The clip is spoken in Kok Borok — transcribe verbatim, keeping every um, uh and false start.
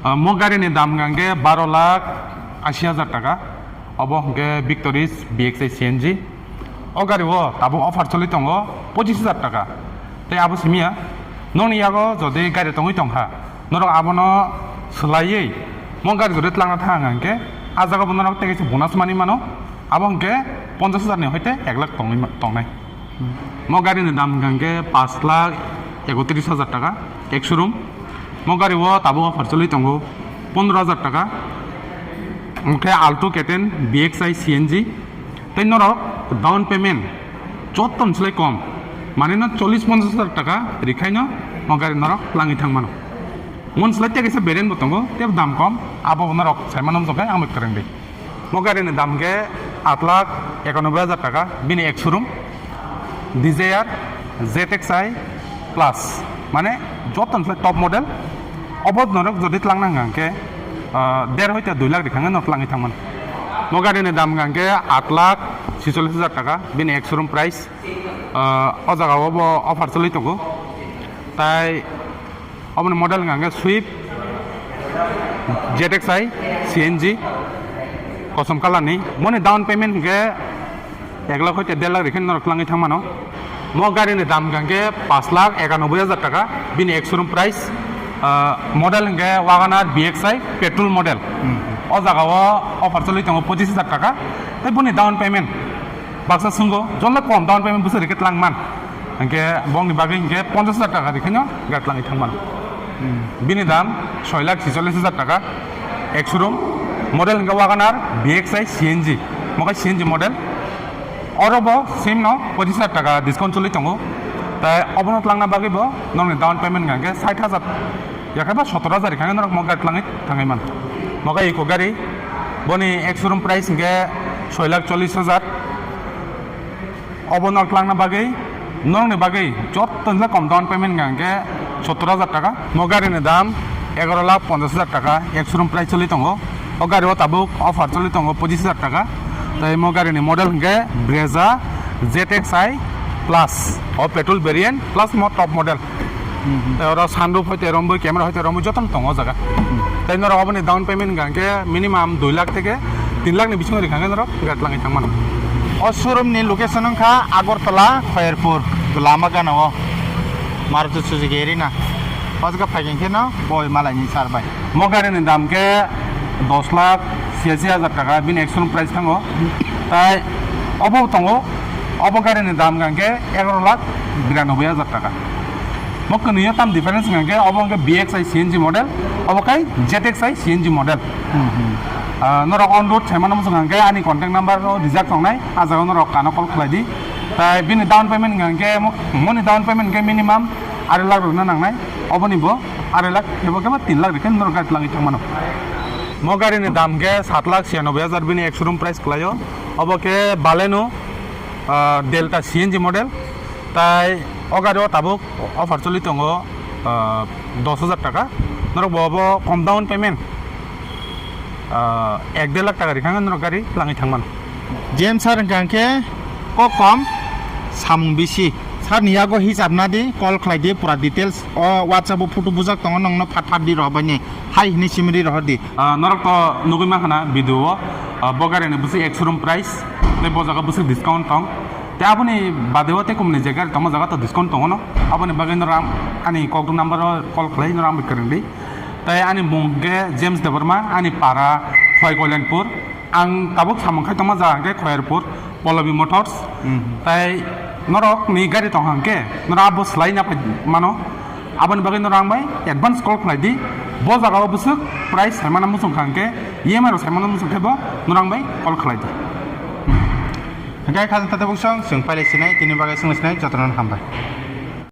Ah, mo gari ni dam hwnkha hwnkhe baro lakh ashi hajar taka. Obo hwnkhe Victoris B X I C N G. O gari o tabuk offer choli tongo pochis hajar taka. Tei abo simiya, nokni yago jodi gari tongwi tongkha, norok abono swlaiwi mo gari jodi twlangna thang hwnkha hwnkhe, ah jaga bo norok tei kaisa bonus manwi mano. Abo hwnkhe ponchas hajar ni hoite ek lakh tongwi ma-, tongnai. Mo gari ni dam hwnkha hwnkhe pash lakh ekotris hajar taka, ek showroom. Mo gari o tabuk offer choli tongo pondro hajar taka. Hwnkhe Alto K ten B X I C N G. Tei norok down payment joto ni slai kom, mane no chollis ponchas hajar taka rikhaino mo gari norok langwi thang mano. Mon slai tei kaisa variant bo tongo, tei dam kom, abo norok sai mano wngkha ang bai kwrwng di. Mo gari ni dam hwnkhe aat lakh ekanoboi hajar taka, bini ek showroom Dzire Z X I Plus, mane joto ni slai top model. Obo norok jodi twlangna hwnkha hwnkhe, ah, der hoite dui lakh rikha hwnkhe norok twlangwi thang mano. Mo gari ni dam hwnkha hwnkhe aat lakh sicholis hajar taka, bini ek showroom price. Ah, o jaga o bo offer choli tongo. Tai Oboni model hwnkha hwnkhe Swift Z X I C N G kosom colour ni. Boni down payment hwnkhe ek lakh hoite der lakh rikhe norok twlangwi thang mano. Mo gari ni dam hwnkha hwnkhe pash lakh ekanoboi hajar taka, bini ek showroom price. Ah, model hwnkhe Wagon R B X I petrol model. Hmm. O jaga o offer choli tongo pochis hajar taka. Tei boni down payment baksa swngo, jonna kom down payment bwswk rikhe twlang man. Hwnkhe bongni bagwi hwnkhe ponchas hajar taka rikhaino gari twlangwi thang mano. Hmm. Bini dam soi lakh sicholis hajar taka, ek showroom, model hwnkhe Wagon R B X I C N G, mokai C N G model. Oro bo same no pochis hajar taka discount choli tongo. Tai obono twlangna bagwi bo nokni down payment hwnkhe sait hajar, yakhai ba sotor hajar rikhaino norok mo gari twlangwi thangwi mano. Mokai iko gari, boni ek showroom price hwnkhe soi lakh chollis hajar. Obo norok twlangna bagwi, norokni bagwi jottoni slai kom down payment hwnkha hwnkhe sottor hajar taka. Mo gari ni dam egaroh lakh ponchash hajar taka, ek showroom price choli tongo. O gari o tabuk offer choli tongo pochis hajar taka. Tai mo gari ni model hwnkhe Brezza Z X I plus, o petrol variant plus mo top model. Hmm, hmm. Tei oro sunroof hoite romwi, camera hoite romwi, jotono tongo o jaga. Hmm. Tei norok oboni down payment hwnkha hwnkhe minimum dui lakh theke tin lakh ni bisingo rikha hwnkhe norok gari twlangwi thang mano. O showroom ni location wngkha Agartala, Khairpur, lama gana o Maruti Suzuki Erina. O jaga phai hwnkhe no boi malai ni sar bai. Mo gari ni dam khe dos lakh siyashi hajar taka, bini ek showroom price thango. Tai obo tongo, obo gari ni dam hwnkha hwnkhe egaroh lakh biranoboi hajar taka. Mo kwnwi o tam difference hwnkha hwnkhe obo hwnkhe B X I C N G model, obo khe Z X I C N G model. Hmm, hmm. Ah, norok on road saimano muchung hwnkha hwnkhe ani contact number o rijak tongnai, ah jaga o norok ano call khlai di. Tai bini down payment hwnkha hwnkhe mo-, moni down payment hwnkhe minimum arai lakh rwna nangnai, oboni bo arai lakh ebo khe ba tin lakh rikhe norok gari twlangwi thang mano. Mo gari ni dam khe sat lakh siyanoboi hajar bini ek showroom price kwlaio. Obo khe Baleno, ah, Delta C N G model. Tai o gari o tabuk offer choli tongo, ah, dos hajar taka. Norok bo obo kom down payment, ah, ek der lakh taka rikha norok gari twlangwi thang mano. J M sir hwnkha hwnkhe kok kom samung bisi. Sir ni yago hisab na di, call khlai di, pura details o WhatsApp o photo bujak tongo, nongno phat phat di rohor bai ni. Hai hwnwi simi ri rohor di. Ah, norok to nugwi mankha na video o, ah, bo gari ni bwswk ek showroom price, tei bo jaga bwswk discount tong. Tei aboni bade o tei kumni je gari tongma jaga to discount tongo no. Aboni bagwi norok ang ani kokduk number o call khlai norok ang bai kwrwng di. Tai ani mung khe James Debbarma, ani para Khwai Kalyanpur. Ang tabuk samung khai tongma jaga hwnkhe Khairpur, Pallavi Motors. Mhm. Tai norok ni gari tong hwnkhe norok abo swlai na phai mano. Aboni bagwi norok ang bai advance call khlai di. Bo jaga o bwswk price saimano muchung kha hwnkhe, E M I rok saimano muchung khe bo norok ang bai call khlai di. Hwnkhe khajang tata buksong, chwng pailai sinai, tini bagwi chwng sinai, jotono hambai.